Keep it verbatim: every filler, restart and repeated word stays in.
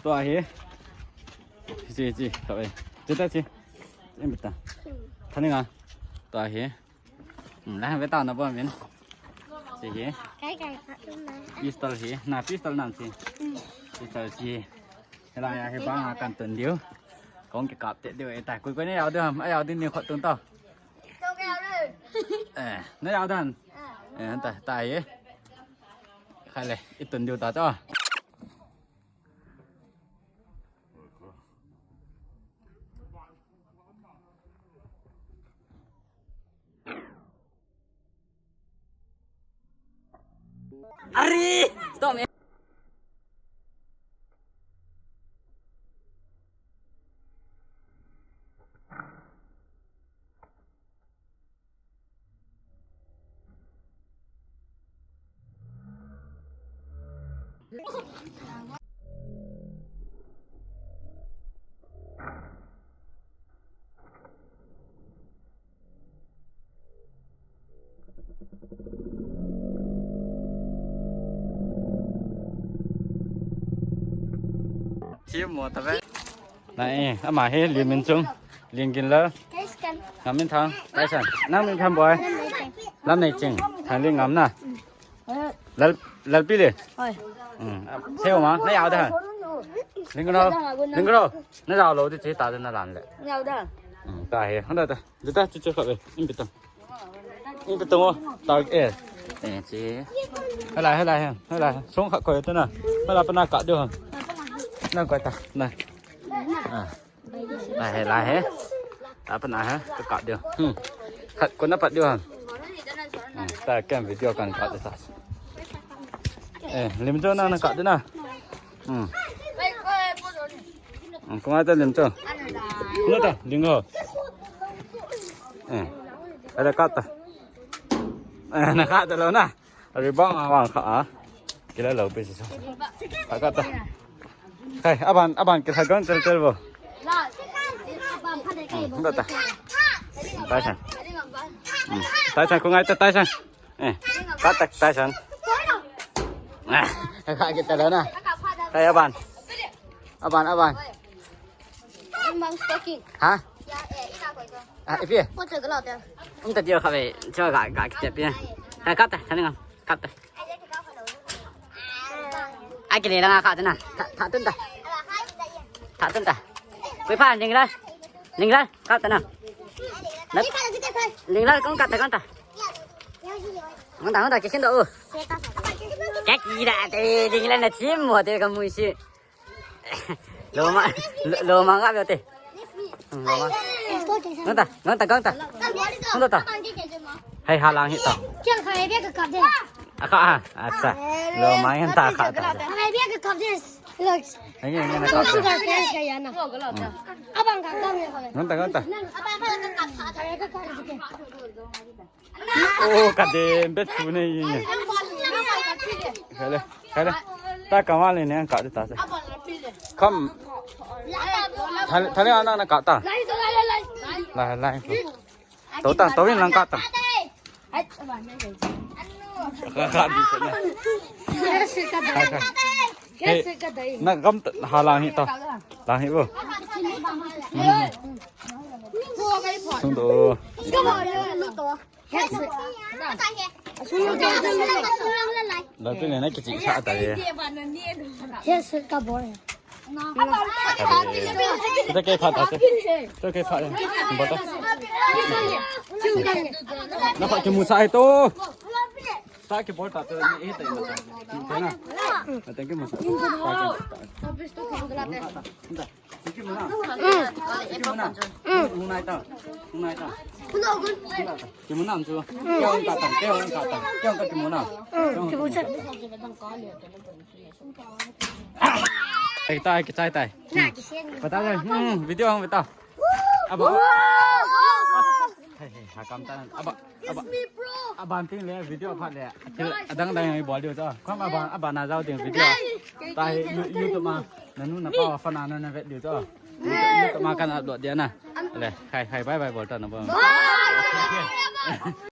Tua hi. Chi, chi, tua hi. Chi ta chi. Em ta. Thani nga. Tua hi. Hmm, la ve ta na bo min. Chi hi. Kai kai kha tu na. Pistol hi. Na pistol nam chi. Hmm. Pistol chi. Hela ya hi ba nga kan tun diu. Kong kikap te diu e ta. Koi koi ne yau diu ham. A yau diu ni khot tun ta. Eh, na yau dan. Eh, ta, ta hi. Khai le, i tun diu ta cho. Are! Stop, man. Chi mo ta ve. Nai, ama hi Lim Min Chung, Lim Gin Lal. Kai scan. Ngam Min Thang, Kai San. Nang Min Thang boy. Lam Nei Ching. Lam Nei Ching. Thang Lim Ngam na. Lal, Lal Pi le. Oi. Hmm. Theu ma, na yau da. Ling Gro. Ling Gro. Na yau lo di chi ta na lan le. Yau da. Hmm, ta he. Handa ta. Di ta chi chi kha le. In pi tang. In pi tang o. Ta e. Eh, chi. Hala, hala, hala. Song kha ko ta na. Hala pa na ka de ha. Na ko ta. Na. Ah. Lai he, lai he. Ta pa na he, ka kap diu. Hmm. Khat ko na pat diu ha. Hmm. Ta kem video kan kap diu ta. Eh, Lim Cho na na kap diu na. Hmm. Hmm, ko ngai ta Lim Cho. Na ta, Lim Cho. Eh. Ada kap ta. Eh, na kap ta lo na. Rebound a vang kha a. Kila lo pe si so. Kha kha ta. Khai, aban, aban kila gang tel tel bo. Hmm, ta ta. Taisan. Hmm. Taisan, ko ngai ta Taisan. Eh, kha ta Taisan. Ah, kha kita lo na. Khai aban. Aban, aban. Mang stocking. Ha? Ya, eh, ina ko ito. Ah, ipi? Ko te galo te. Um ta dia kha ve, cho ga, ga kit pi. Ta kap ta, ta ni ngam. Kap ta. Ai, kile la nga kap ta na. Ta, ta tun ta. Ta tun ta. Koi pha, Ling Lal. Ling Lal, kap ta na. Ling Lal, kong kap ta, kong ta. Kong ta, kong ta, kisin do u. Kaki da, te, Ling Lal na chim mo te ka mui si. Loma, lo-, loma nga biote. Hmm, loma. Ngonta, ngonta, ngonta. Ngonta ta. Hai halang hita. Kya khai bia ka kap de. Aka ha, acha. Loma ngonta kha ta. Khai bia ka kap de. Look. Hai ngonta kha. Ngonta kha ya na. Abang ka kap ne kha. Ngonta, ngonta. Oh, ka de, bet chu ne yi. Khai le, khai le. Ta ka ma le ne ka de ta se. Kam. Thale, thale ana na ka ta. Lai, lai. To ta, to in lang ka ta. Ka, ka, di na. Khai, khai. Hey, na gam ta, ha lang hi ta. Lang hi bo. Sung do. Lapi ne na kichi sa ta ye. Kita ke phat ate. Kita ke phat. Bata. Na phat kimu sa ito. Sa ke bol ta to ni e ta ina ta. Thank you musa. Thank you musa. Thank you musa. Hung nai ta. Hung nai ta. Kimu nam chu. Kya hung ka ta. Kya hung ka ta. Kya hung ka kimu nam. Ai tai, kichai tai. Pata le. Hmm, video hung beta. Aba. Hey, hey, ha kam ta. Aba, aba. Aban ting le video phat le. Adang dang yang bol diu to. Kom aban, aban na jao ding video. Ta hi You-, YouTube ma. Nanu na pa fa na na vet diu to. YouTube ma kan upload dia na. Le, khai, khai, bye bye bol ta na bo.